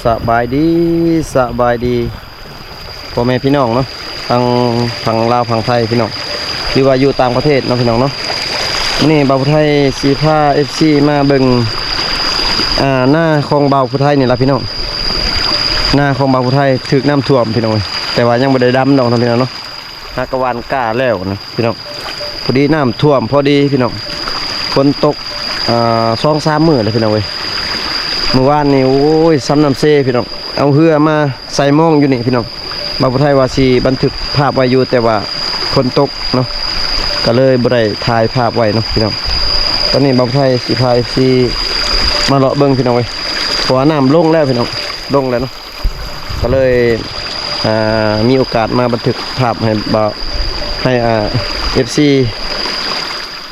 ສະບາຍດີ ສະບາຍດີພໍ່ແມ່ພີ່ນ້ອງເນາະ ທັງຝັ່ງລາວຝັ່ງໄທພີ່ນ້ອງ ຫຼືວ່າຢູ່ຕ່າງປະເທດເນາະພີ່ນ້ອງເນາະ. ມື້ນີ້ບ່າວຜູ້ໄທຊິພາເອັຟຊີມາເບິ່ງ ອ່າ ນາຂອງບ່າວຜູ້ໄທນີ້ລະພີ່ນ້ອງ. ນາຂອງບ່າວຜູ້ໄທຖືກນ້ຳຖ້ວມພີ່ນ້ອງເອີຍ ແຕ່ວ່າຍັງບໍ່ໄດ້ດຳດອກເນາະພີ່ນ້ອງເນາະ. ຫາກະຫວ່ານກ້າແລ້ວນະພີ່ນ້ອງ ພໍດີນ້ຳຖ້ວມພໍດີພີ່ນ້ອງ. ຝົນຕົກ ອ່າ ສອງສາມມື້ແລ້ວພີ່ນ້ອງເອີຍ. ມື້ວານນີ້ ໂອ້ຍ ສ່ຳນ້ຳເຊພີ່ນ້ອງ ເອົາເຮືອມາໃສ່ມອງຢູ່ນີ້ພີ່ນ້ອງ. ບ່າວຜູ້ໄທວ່າຊິບັນທຶກພາບໄວ້ຢູ່ ແຕ່ວ່າຝົນຕົກເນາະ ກະເລີຍບໍ່ໄດ້ຖ່າຍພາບໄວ້ເນາະພີ່ນ້ອງ. ຕອນນີ້ບ່າວຜູ້ໄທຊິພາເອັຟຊີມາເລາະເບິ່ງພີ່ນ້ອງເອີຍ ເພາະວ່ານ້ຳລົງແລ້ວພີ່ນ້ອງ ລົງແລ້ວເນາະ. ກໍເລີຍ ອ່າ ມີໂອກາດມາບັນທຶກພາບໃຫ້ບ່າວ ໃຫ້ ອ່າ ເອັຟຊີ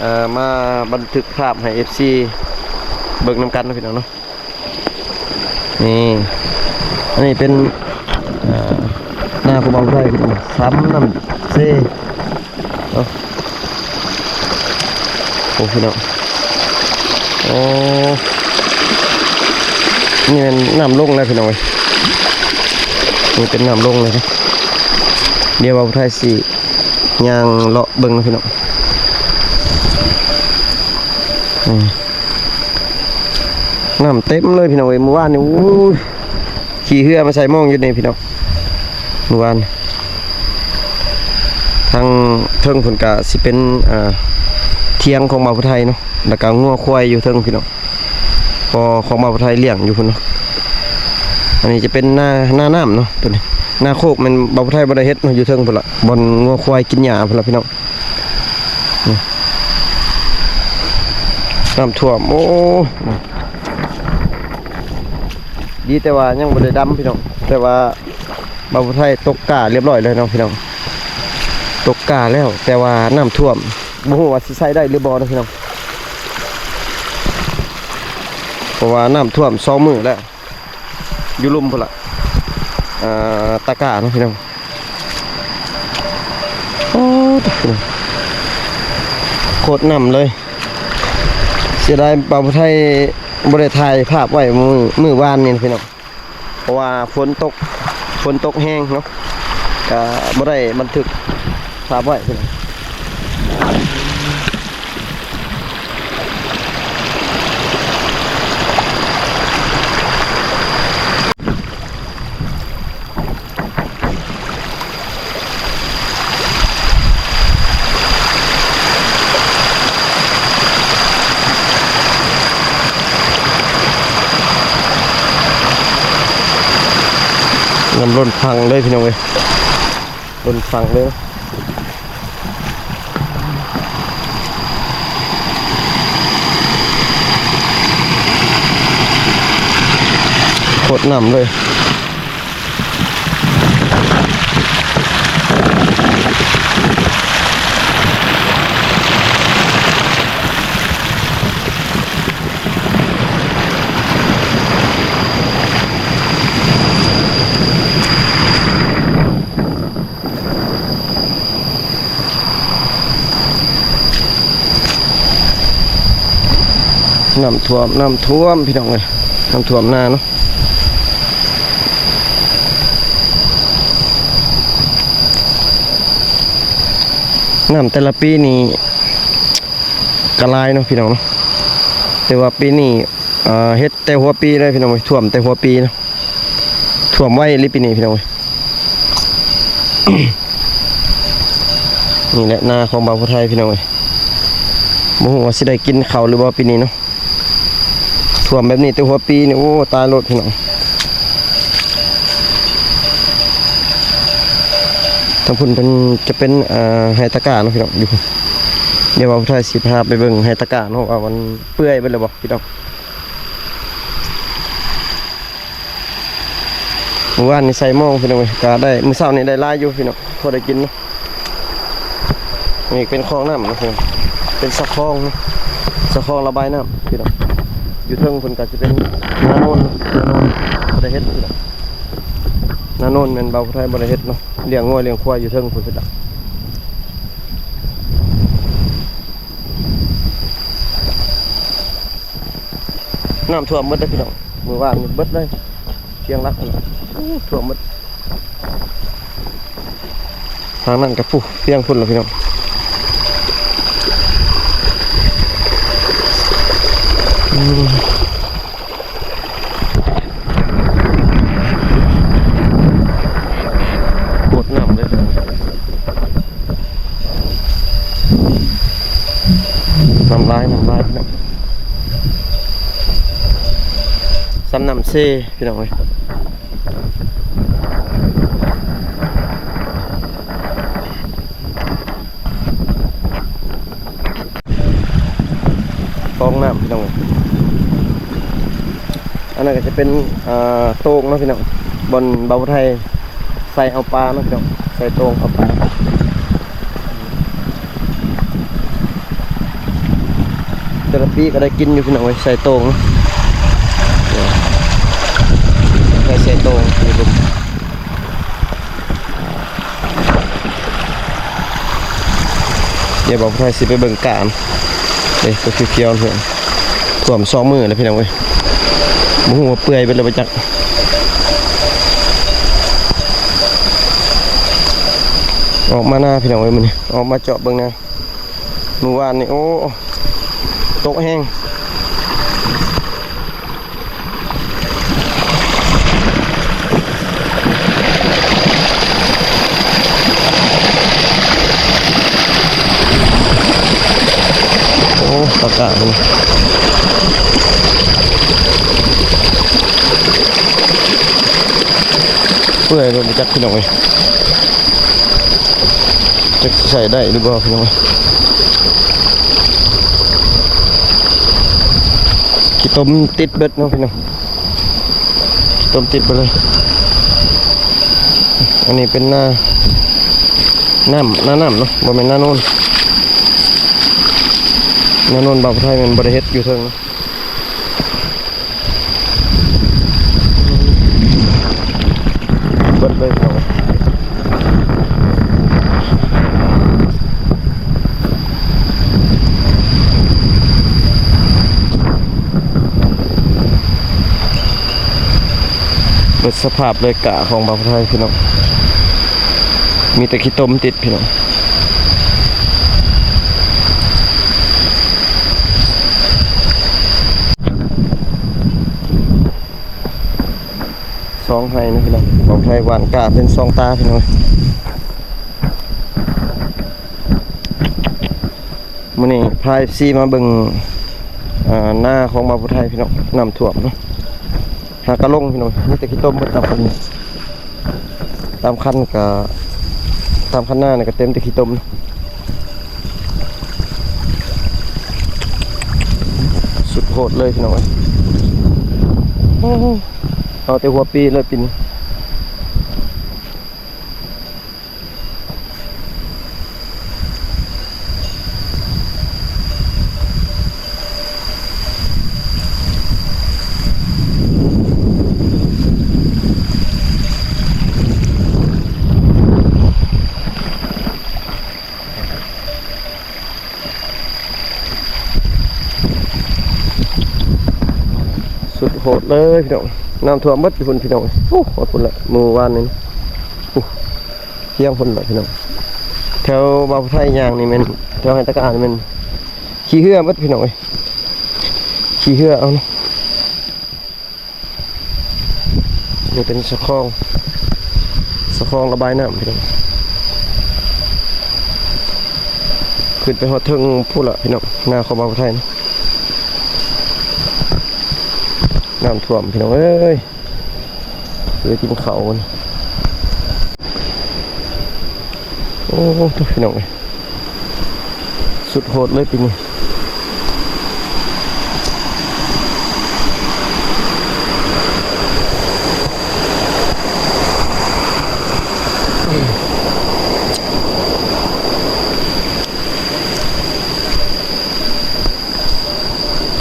ອ່າ ມາບັນທຶກພາບໃຫ້ເອັຟຊີເບິ່ງນຳກັນເນາະພີ່ນ້ອງເນາະ. ນີ້ ອັນນີ້ເປັນ ອ່າ ນາຂອງບ່າວໄທ ສ່ຳນ້ຳເຊ. ເນາະ ໂອ້ ພີ່ນ້ອງ ໂອ້ ນີ້ແມ່ນນ້ຳລົງແລ້ວພີ່ນ້ອງເອີຍ ນີ້ເປັນນ້ຳລົງແລ້ວ. ດຽວບ່າວໄທຊິຍ່າງເລາະເບິ່ງເນາະພີ່ນ້ອງ. ນີ້ ນ້ຳເຕັມເລີຍພີ່ນ້ອງເອີຍ ມື້ວານນີ້ ໂອ້ຍ ຂີ່ເຮືອມາໃສ່ມອງຢູ່ນີ້ພີ່ນ້ອງ ມື້ວານ. ທາງເທິງພຸ້ນກະຊິເປັນ ອ່າ ຖຽງຂອງບ່າວຜູ້ໄທເນາະ ແລ້ວກະງົວຄວາຍຢູ່ເທິງພີ່ນ້ອງ ເພາະຂອງບ່າວຜູ້ໄທລ້ຽງຢູ່ພຸ້ນເນາະ. ອັນນີ້ຈະເປັນນາ ນານ້ຳເນາະ ໂຕນີ້ ນາໂຄກແມ່ນບ່າວຜູ້ໄທບໍ່ໄດ້ເຮັດເນາະ ຢູ່ເທິງພຸ້ນລະ ບ່ອນງົວຄວາຍກິນຫຍ້າພຸ້ນລະພີ່ນ້ອງ. ນີ້ ນ້ຳຖ້ວມ ໂອ້ ດີແຕ່ວ່າຍັງບໍ່ໄດ້ດຳພີ່ນ້ອງ ແຕ່ວ່າບ່າວຜູ້ໄທຕົກກ້າລຽບຮ້ອຍແລ້ວເນາະພີ່ນ້ອງ ຕົກກ້າແລ້ວ ແຕ່ວ່ານ້ຳຖ້ວມ ບໍ່ຮູ້ວ່າຊິໃຊ້ໄດ້ຫຼືບໍ່ເນາະພີ່ນ້ອງ ເພາະວ່ານ້ຳຖ້ວມສອງມື້ແລ້ວ ຢູ່ລຸ່ມພຸ້ນລະ ອ່າ ຕາກ້າເນາະພີ່ນ້ອງ. ໂອ້ ໂຄດນ້ຳເລີຍ ເສຍດາຍບ່າວຜູ້ໄທບໍ່ໄດ້ຖ່າຍພາບໄວ້ມື້ ມື້ວານນີ້ພີ່ນ້ອງ ເພາະວ່າຝົນຕົກ ຝົນຕົກແຮງເນາະ ກະບໍ່ໄດ້ບັນທຶກພາບໄວ້ພີ່ນ້ອງ. ນ້ຳລົ້ນຝັ່ງເລີຍພີ່ນ້ອງເອີຍ ລົ້ນຝັ່ງເລີຍ. ໂຄດນ້ຳເລີຍ ນ້ຳຖ້ວມ ນ້ຳຖ້ວມພີ່ນ້ອງເອີຍ ນ້ຳຖ້ວມນາເນາະ. ນ້ຳແຕ່ລະປີນີ້ກະຫຼາຍເນາະພີ່ນ້ອງເນາະ ແຕ່ວ່າປີນີ້ ເອີ ເຮັດແຕ່ຫົວປີເລີຍພີ່ນ້ອງເອີຍ ຖ້ວມແຕ່ຫົວປີເນາະ. ຖ້ວມໄວອີ່ຫຼີປີນີ້ພີ່ນ້ອງເອີຍ. ນີ້ແຫຼະນາຂອງບ່າວຜູ້ໄທພີ່ນ້ອງເອີຍ ບໍ່ຮູ້ວ່າຊິໄດ້ກິນເຂົ້າຫຼືບໍ່ປີນີ້ເນາະ. ຖ້ວມແບບນີ້ແຕ່ຫົວປີນີ້ ໂອ້ ຕາຍໂລດພີ່ນ້ອງ. ທາງພຸ້ນເປັນ ຈະເປັນ ເອີ ໄຮ່ຕະກ້າເນາະພີ່ນ້ອງ ຢູ່ ດຽວບ່າວຜູ້ໄທຊິພາໄປເບິ່ງໄຮ່ຕະກ້າເນາະ ວ່າມັນເປື່ອຍເບິດແລ້ວບໍ່ພີ່ນ້ອງ. ມື້ວານນີ້ໃສ່ມອງພີ່ນ້ອງເອີຍ ກະໄດ້ ມື້ເຊົ້ານີ້ໄດ້ຫຼາຍຢູ່ພີ່ນ້ອງ ພໍໄດ້ກິນເນາະ. ນີ້ເປັນຄອງນ້ຳເນາະ ເປັນສະຄອງເນາະ ສະຄອງລະບາຍນ້ຳພີ່ນ້ອງ. ຢູ່ເທິງພຸ້ນກະຊິເປັນນາໂນນ ນາໂນນບໍ່ໄດ້ເຮັດພີ່ນ້ອງ. ນາໂນນແມ່ນບ່າວຜູ້ໄທບໍ່ໄດ້ເຮັດເນາະ ລ້ຽງງົວລ້ຽງຄວາຍຢູ່ເທິງພຸ້ນພີ່ນ້ອງ. ນ້ຳຖ້ວມເບິດເດ້ພີ່ນ້ອງ ມື້ວານນີ້ເບິດເລີຍ. ຄຽງຫຼັກຫັ້ນ ໂອ້ ຖ້ວມໝົດ. ທາງນັ້ນກໍ ພຸ້ນ ພຽງພຸ້ນລະພີ່ນ້ອງ. ອືມ ກວດນ້ຳເລີຍ ນ້ຳຫຼາຍ ນ້ຳຫຼາຍ ນ້ຳ ສ່ຳນ້ຳເຊ ພີ່ນ້ອງເອີຍ. ຄອງນ້ຳ ພີ່ນ້ອງເອີຍ. ອັນນັ້ນກໍຈະເປັນ ເອີ ໂຕ່ງເນາະ ພີ່ນ້ອງ ບ່ອນບ່າວຜູ້ໄທໃສ່ເອົາປາເນາະ ພີ່ນ້ອງ ໃສ່ໂຕ່ງເອົາປາ. ແຕ່ລະປີກໍໄດ້ກິນຢູ່ ພີ່ນ້ອງເອີຍ ໃສ່ໂຕ່ງ ໃສ່ ໃສ່ໂຕ່ງຢູ່ລຸ່ມ. ດຽວບ່າວຜູ້ໄທຊິໄປເບິ່ງການ ເດ້ ຕົວຂຽວໆ ເພື່ອນ ຖ້ວມສອງມື້ແລ້ວ ພີ່ນ້ອງເອີຍ. ບໍ່ຮູ້ວ່າເປື່ອຍເບິດແລ້ວບໍ່ຈັກ. ອອກມານາ ພີ່ນ້ອງເອີຍ ມື້ນີ້ ອອກມາເຈາະເບິ່ງນາ. ມື້ວານນີ້ ໂອ້ ຕົກແຮງ. ໂອ້ ປາກາດ ເປື່ອຍເບິດຈັກ ພີ່ນ້ອງເອີຍ. ຈັກຊິໃຊ້ໄດ້ຫຼືບໍ່ ພີ່ນ້ອງ. ຂີ້ຕົມຕິດເບິດເນາະ ພີ່ນ້ອງ ຂີ້ຕົມຕິດເບິດເລີຍ. ອັນນີ້ເປັນນານ້ຳ ນານ້ຳເນາະ ບໍ່ແມ່ນນາໂນນ. ນາໂນນບ່າວຜູ້ໄທແມ່ນບໍ່ໄດ້ເຮັດຢູ່ເທິງ. ເບິດເລີຍເຂົາ ເບິດສະພາບເລີຍກາຂອງບ່າວຜູ້ໄທ ພີ່ນ້ອງ ມີແຕ່ຂີ້ຕົມຕິດ ພີ່ນ້ອງ. ສອງໄຮ່ນະພີ່ນ້ອງ ບ່າວໄທຫວ່ານກ້າເປັນສອງຕາພີ່ນ້ອງ. ມື້ນີ້ພາເອັຟຊີມາເບິ່ງ ເອີ ນາຂອງບ່າວຜູ້ໄທພີ່ນ້ອງ ນ້ຳຖ້ວມເນາະ. ຫາກະລົງພີ່ນ້ອງ ມີແຕ່ຂີ້ຕົມເບິດຕາມຄັນ ຕາມຄັນກະ ຕາມຄັນນານີ້ກະເຕັມແຕ່ຂີ້ຕົມ. ສຸດໂຫດເລີຍພີ່ນ້ອງເອີຍ ເອົາແຕ່ຫົວປີເລີຍປີນີ້. ສຸດໂຫດເລີຍພີ່ນ້ອງ ນ້ຳຖ້ວມເບິດຢູ່ພຸ້ນພີ່ນ້ອງ. ໂອ້ ຮອດພຸ້ນລະ ມື້ວານນີ້ ໂອ້ ພຽງພຸ້ນລະພີ່ນ້ອງ. ແຖວບ່າວຜູ້ໄທຍ່າງນີ້ແມ່ນ ແຖວໄຮ່ຕະກະອານີ້ແມ່ນຂີ້ເຫື່ອເບິດພີ່ນ້ອງເອີຍ ຂີ້ເຫື່ອເອົາເນາະ. ນີ້ເປັນສະຄອງ ສະຄອງລະບາຍນ້ຳພີ່ນ້ອງ ຂຶ້ນໄປຮອດເທິງພຸ້ນລະພີ່ນ້ອງ ນາຂອງບ່າວຜູ້ໄທນະ. ນ້ຳຖ້ວມພີ່ນ້ອງເອີຍ ຊິໄດ້ກິນເຂົ້າ. ໂອ້ ໂທ້ ພີ່ນ້ອງເອີຍ ສຸດໂຫດເລີຍປີນີ້.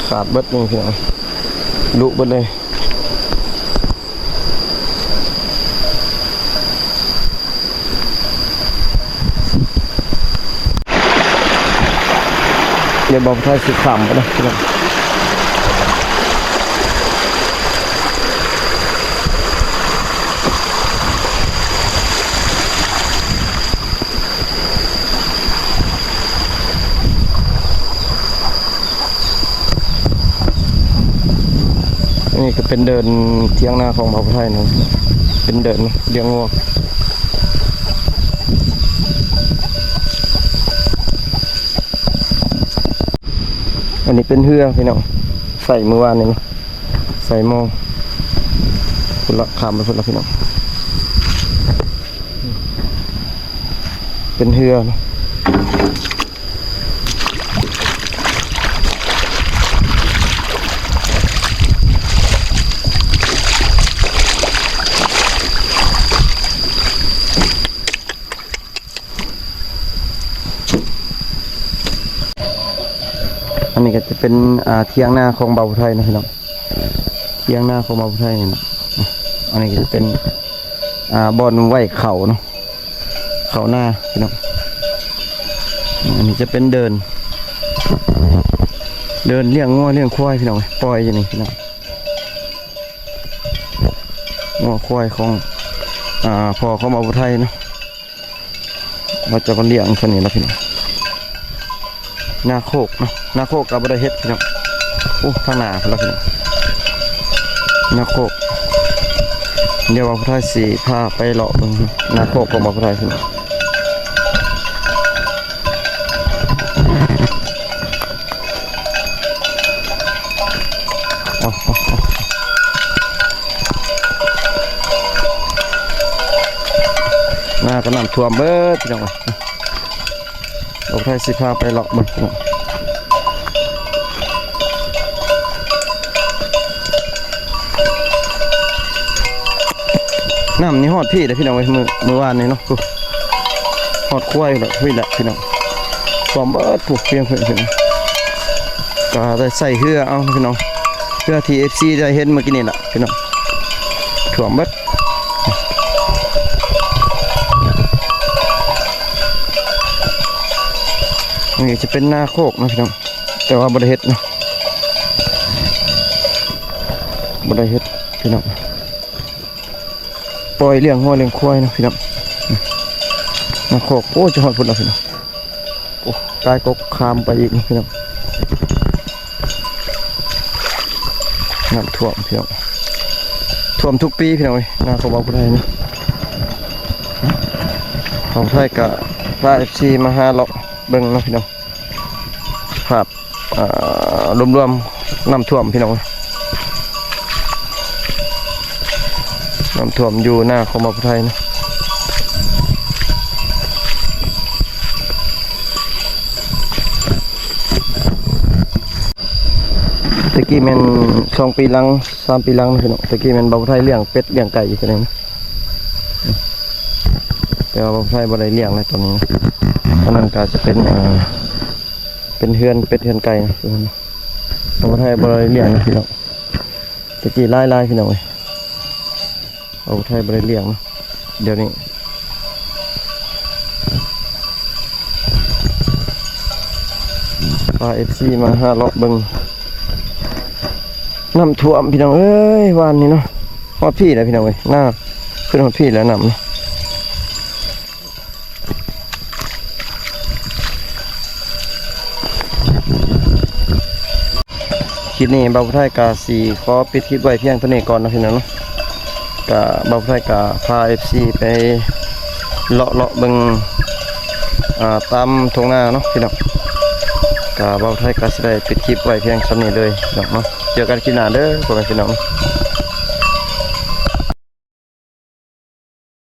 ຂາດເບິດນີ້ພີ່ນ້ອງ ລຸເບິດເລີຍ. ດຽວບ່າວຜູ້ໄທຊິຂ້າມໄປນະພີ່ນ້ອງ. ນີ້ກໍເປັນເດີ່ນຖຽງນາຂອງບ່າວຜູ້ໄທນະ ເປັນເດີ່ນລ້ຽງງົວ. ອັນນີ້ເປັນເຮືອພີ່ນ້ອງ ໃສ່ມື້ວານນີ້ນະ ໃສ່ໝໍ້ ພຸ້ນລະ ຂ້າມໄປພຸ້ນລະພີ່ນ້ອງ ເປັນເຮືອນະ. ອັນນີ້ກໍຈະເປັນ ອ່າ ຖຽງນາຂອງບ່າວຜູ້ໄທນະພີ່ນ້ອງ ຖຽງນາຂອງບ່າວຜູ້ໄທນີ້ນະ. ອັນນີ້ກໍຈະເປັນ ອ່າ ບ່ອນໄວ້ເຂົ້າເນາະ ເຂົ້ານາພີ່ນ້ອງ. ອັນນີ້ຈະເປັນເດີ່ນ ເດີ່ນລ້ຽງງົວລ້ຽງຄວາຍພີ່ນ້ອງ ປ່ອຍຢູ່ນີ້ພີ່ນ້ອງ. ງົວຄວາຍຂອງ ອ່າ ພໍ່ຂອງບ່າວຜູ້ໄທເນາະ ວ່າຈະມາລ້ຽງຊັ້ນນີ້ລະພີ່ນ້ອງ. ນາໂຄກເນາະ ນາໂຄກກໍບໍ່ໄດ້ເຮັດພີ່ນ້ອງ. ໂອ້ ທາງໜ້າພຸ້ນລະພີ່ນ້ອງ ນາໂຄກ. ດຽວບ່າວຜູ້ໄທຊິພາໄປເລາະເບິ່ງນາໂຄກຂອງບ່າວຜູ້ໄທພີ່ນ້ອງ. ເອົາ ເອົາ ເອົາ ນາກໍນ້ຳຖ້ວມເບີດພີ່ນ້ອງເອີຍ. ບ່າວຜູ້ໄທຊິພາໄປເລາະເບິ່ງພີ່ນ້ອງ. ນ້ຳນີ້ຮອດພີ້ເດ້ພີ່ນ້ອງເອີຍ ມື້ ມື້ວານນີ້ເນາະ ພຸ້ນ ຮອດຄວາຍແລ້ວ ພີ້ແຫຼະພີ່ນ້ອງ. ຖ້ວມເບີດ ພຸ້ນ ພຽງເພິ່ນ ກໍໄດ້ໃຊ້ເຮືອເອົາພີ່ນ້ອງ ເຮືອທີ່ເອັຟຊີໄດ້ເຫັນມື້ກີ້ນີ້ແຫຼະພີ່ນ້ອງ ຖ້ວມເບີດ. ນີ້ຈະເປັນນາໂຄກເນາະພີ່ນ້ອງ ແຕ່ວ່າບໍ່ໄດ້ເຮັດເນາະ ບໍ່ໄດ້ເຮັດພີ່ນ້ອງ. ປ່ອຍລ້ຽງງົວລ້ຽງຄວາຍເນາະພີ່ນ້ອງ. ນາໂຄກ ໂອ້ ຈະຮອດພຸ້ນລະພີ່ນ້ອງ. ໂອ້ ກາຍກໍຂ້າມໄປອີກພີ່ນ້ອງ. ນ້ຳຖ້ວມພີ່ນ້ອງ ຖ້ວມທຸກປີພີ່ນ້ອງເອີຍ ນາຂອງບ່າວຜູ້ໄທນະ. ບ່າວຜູ້ໄທກະພາເອັຟຊີມາຫາເລາະເບິ່ງເນາະພີ່ນ້ອງ. ພາບ ເອີ ລວມໆ ນ້ຳຖ້ວມພີ່ນ້ອງ ນ້ຳຖ້ວມຢູ່ນາຂອງບ່າວຜູ້ໄທນະ. ແຕ່ກີ້ແມ່ນສອງປີຫຼັງ ສາມປີຫຼັງພີ່ນ້ອງ ແຕ່ກີ້ແມ່ນບ່າວຜູ້ໄທລ້ຽງເປັດລ້ຽງໄກ່ຢູ່ຕອນນີ້ນະ ແຕ່ວ່າບ່າວຜູ້ໄທບໍ່ໄດ້ລ້ຽງແລ້ວຕອນນີ້ນະ. ຕອນນັ້ນກໍຈະເປັນ ເອີ ເປັນເຮືອນເປັດເຮືອນໄກ່ນະ ບ່າວຜູ້ໄທບໍ່ໄດ້ລ້ຽງນະພີ່ນ້ອງ. ແຕ່ກີ້ຫຼາຍໆ ພີ່ນ້ອງເອີຍ ບ່າວຜູ້ໄທບໍ່ໄດ້ລ້ຽງນະ. ດຽວນີ້ພາເອັຟຊີມາຫາເລາະເບິ່ງ ນ້ຳຖ້ວມພີ່ນ້ອງເອີຍ ວານນີ້ເນາະ. ຮອດພີ້ແລ້ວພີ່ນ້ອງເອີຍ ນ້ຳຂຶ້ນຮອດພີ້ແລ້ວ ນ້ຳນະ. ຄລິບນີ້ບ່າວຜູ້ໄທກະຊິຂໍປິດຄລິບໄວ້ພຽງເທົ່ານີ້ກ່ອນເນາະພີ່ນ້ອງເນາະ. ກະບ່າວຜູ້ໄທກະພາເອັຟຊີໄປເລາະເລາະເບິ່ງ ອ່າ ຕາມທົ່ງນາເນາະພີ່ນ້ອງ. ກະບ່າວຜູ້ໄທກະຊິໄດ້ປິດຄລິບໄວ້ພຽງສ່ຳນີ້ເລີຍເນາະ. ເຈີກັນຄລິບໜ້າເດີພໍ່ແມ່ພີ່ນ້ອງ.